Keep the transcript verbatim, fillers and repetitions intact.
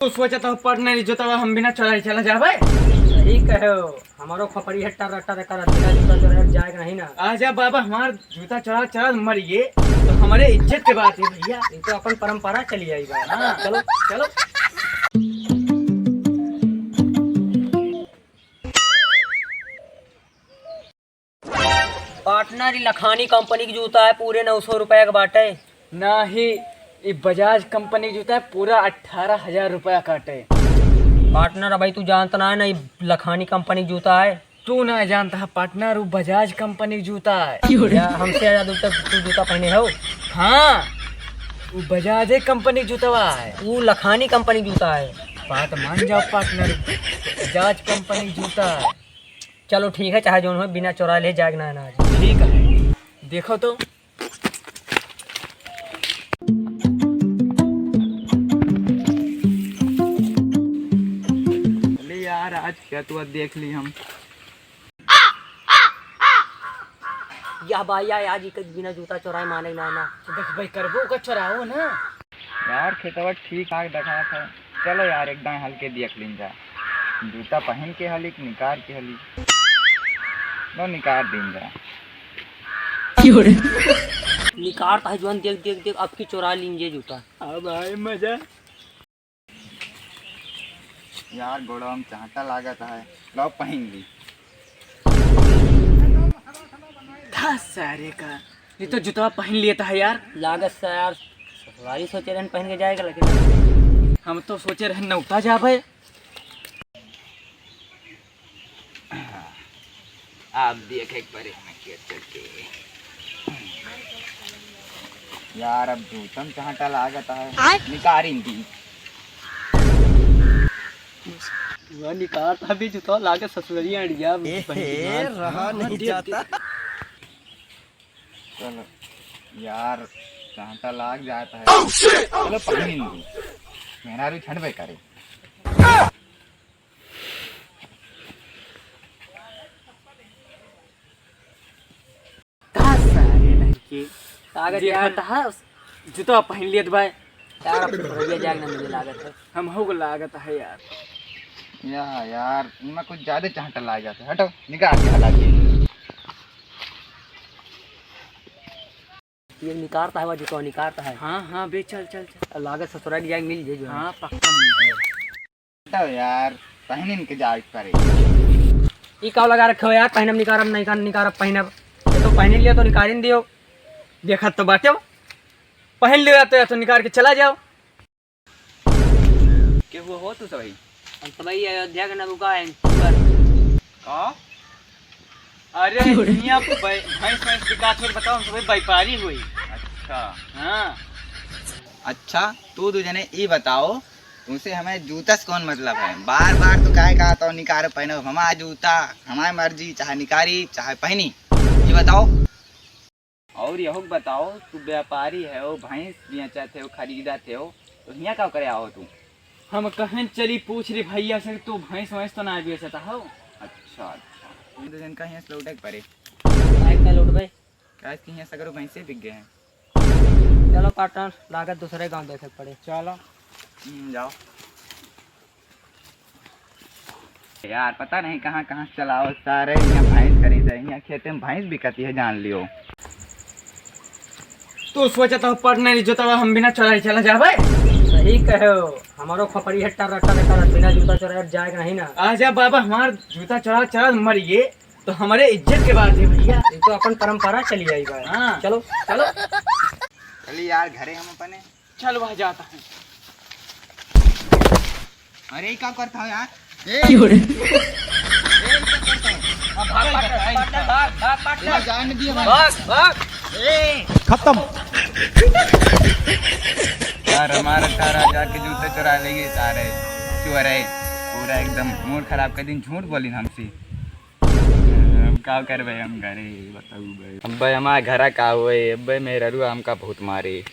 तू सोचत हो पार्टनर, ई जूतवा हम बिना चोराए चला जाबे? सही कहे हो, हमारो खोपड़ी है टर टर करत, बिना जूता चोराए जाएगा नहीं ना। आजा बाबा, हमार जूता चोरा चोरा मर गए, तो हमारे इज्जत के बात है भैया। ये तो अपन परंपरा चली आई बा। हाँ। चलो, चलो। पार्टनर, ई लखानी कंपनी के जूता है, पूरे नौ सौ रुपया के बाटे। नाही, ई बजाज कंपनी के जूता है, पूरा अठारह हजार रुपया काटे। पार्टनर, भाई तू जानत ना है ना, ई लखानी कंपनी के जूता है। तू ना जानत है पार्टनर, उ बजाज कंपनी के जूता है। या हमसे ज्यादा दूर तक तू जूता पहने हो? हाँ, उ बजाजे कंपनी के जूतवा है। उ लखानी कंपनी के जूता है। बात मान जाओ पार्टनर, बजाज कंपनी के जूता है। चलो ठीक है, चाहे जौन हो, बिना चोरा ले जाएगा ना, ना। ठीक है, देखो तो। अरे यार, आज क्या तुआ देख ली हम। या भाई, या आज इके बिना जूता चोराए माने ना, ना। तो देख भाई, करबो का चोराओ ना। यार, खेतवा ठीक ठाक देखात है। चलो यार, एक दाएं हल के देख लीन जा। जूता पहन के हली कि निकार के हली? लो, निकार दीन जा। निकार तो है जौन, देख, देख, देख, अब की चोरा लीन जे जूता। अब आए मजा। यार, गोड़वा में चांटा लागत है। लो, पहन ली। था सारे का, ये तो जूतवा पहन लेता है यार। लागत से यार, ससुरारी सोचे रहन पहन के जाएगा, लेकिन हम तो सोचे रहन नौता जाबे। आप देखे एक बार हमें खेत चल के। यार, अब जूतम चांटा लागत है। आय। निकारिन दी। वह निकार था भी जूता लागे ससुररिया अड़िया। ए, बहन की माँ। रहा नहीं जाता। चलो यार, चांटा लाग जाता है। Oh, shit! चलो, पानी नहीं। मेहरारू छंटबे करे। का सारे लड़के? लागत देखा यार। था, जूता पहन लियत भाई। यार, अब तो भैया जाए ना, मुझे लागत है। हम हो लागत है यार। या यार, इनमें कुछ ज्यादा चांटा लाग जाता है। हटो, निकाल के हला के। ये निकारता है, वह जो तो निकारता है। हाँ, हाँ, बे, चल, चल, चल। लागत ससुराल जाए, मिल जाए जो है। हाँ, पक्का मिल जाए। तो यार, पहनिन के जाए करे। ई का लगा रखे हो यार, पहनब निकारब, नहीं का निकारब, पहनब। ये तो पहन लिया तो निकारिन दियो। देखत तो बाटे हो। पहन लियो या तो, या तो निकार के चला जाओ। के हुआ हो तू सबही? हम सबही अयोध्या के नौका है, सुअर। का? अरे, हियाँ बै-, भैंस, भैंस बिकात हो, बताओ, हम सबही व्यापारी हुई। अच्छा। हाँ। अच्छा, तू दू जने ई बताओ, तुमसे हमें जूता से कौन मतलब है? बार बार तू काहे कहत हो, निकारो पहनो, हमारा जूता, हमारी मर्जी, चाहे निकारी, चाहे पहनी, ये बताओ। और यहो बताओ, तू व्यापारी है हो, भैंस बेचत है हो, खरीदत है हो, तो हियाँ का करे आओ तू? हम कहन चली पूछ ली भैया से, तू भैंस वैंस तो ना बेचत हो? अच्छा, अच्छा। हम तो जिनका हियाँ से लौटे के परे। काहे का लौटबे? काहे कि हियाँ सगरो भैंसे बिक गए हैं। चलो पार्टनर, लागत दूसरे गाँव देखे के पड़े। चलो। हम्म, जाओ। यार, पता नहीं कहाँ कहाँ से चलाओ सारे, यहाँ भैंस खरीदे, यहाँ खेते में भैंस बिकती है, जान लियो। तू सोचत हो पार्टनर, ई जोतवा हम बिना चोराए चला जाबे? सही कहे हो, हमारो खोपड़ी है टर टर करत, बिना जूता चोराए जाएगा नहीं ना। आजा बाबा, हमार जूता चोरा चोरा मर गए, तो हमारे इज्जत के बात है भैया। ये तो अपन परंपरा चली आई बा। हाँ। चलो, चलो। चलिए यार, घरे हम अपने। चल, वह जाता है। अरे, ई का करता हो यार? ए, क्यों रे? ए, ई का करता हो? अब भाग, भाग, भाग, भाग, भाग, भाग, भाग। जान दिया भाई। भाग, भाग। ए। खत्म। यार, हमारा सारा जाके जूते चुरा लेंगे सारे। चुअर है। पूरा एकदम मूड खराब कर दिन, झूठ बोली हमसे। अब का करबे हम घरे, बताऊ भाई। अब्बे हमारे घरा का होए, अब्बे मेहररुआ हमका बहुत मारे।